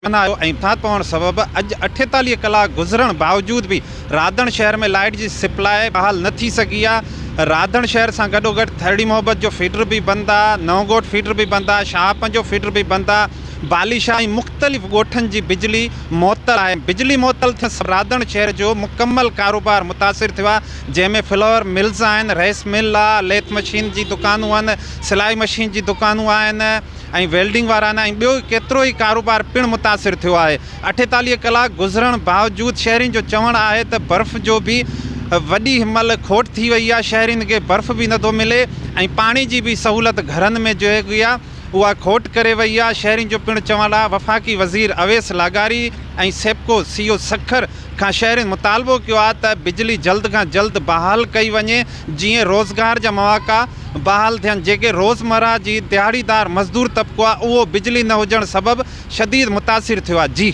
آيو ۽ برسات پوڻ سبب اڄ 48 ڪلاڪ گذرڻ باوجود به راڌڻ شهر ۾ لائيٽ جي سپلاء بحال نه ٿي سگهي آهي. راڌڻ شهر سان گڏوگڏ ٿرڙي محبت جو فيڊر به بند آهي، نئون ڳوٺ فيڊر به بند آهي، شاهه پنجو فيڊر به بند آهي، بالي شاهه ۽ مختلف ڳوٺن جي بجلي معطل آهي. بجلي معطل ٿيڻ سبب راڌڻ شهر جو مڪمل ڪاروبار متاثر ٿيو آهي، جنهن ۾ فلور ملز آهن، رائيس مل آهي، ليٿ مشين جي دڪانون آهن، سلائي مشين جي دڪانون آهن. ۽ ويلڊنگ وارا آهن ۽ ٻيو ڪيترو ئي ڪاروبار پڻ متاثر ٿيو آهي. 48 ڪلاڪ گذرڻ باوجود شهرين جو چوڻ آهي ته برف جو به وڏي مهل کوٽ ٿي وئي آهي، شهرين کي برف به نٿو ملي ۽ پاڻي جي به سهولت گهرن ۾ جيڪي آهي اها کوٽ ڪري وئي آهي. شهرين جو پڻ چوڻ آهي وفاقي وزير اويس لغاري ۽ سيپڪو سي او سکر کان شهرين مطالبو ڪيو آهي ته بجلي جلد کان جلد بحال ڪئي وڃي جيئن روزگار جا مواقع بحال ٿين، جيڪي روزمره جي دهاڙيدار مزدور طبقو آهي اهو بجلي نه هجڻ سبب شديد متاثر ٿيو آهي. جي.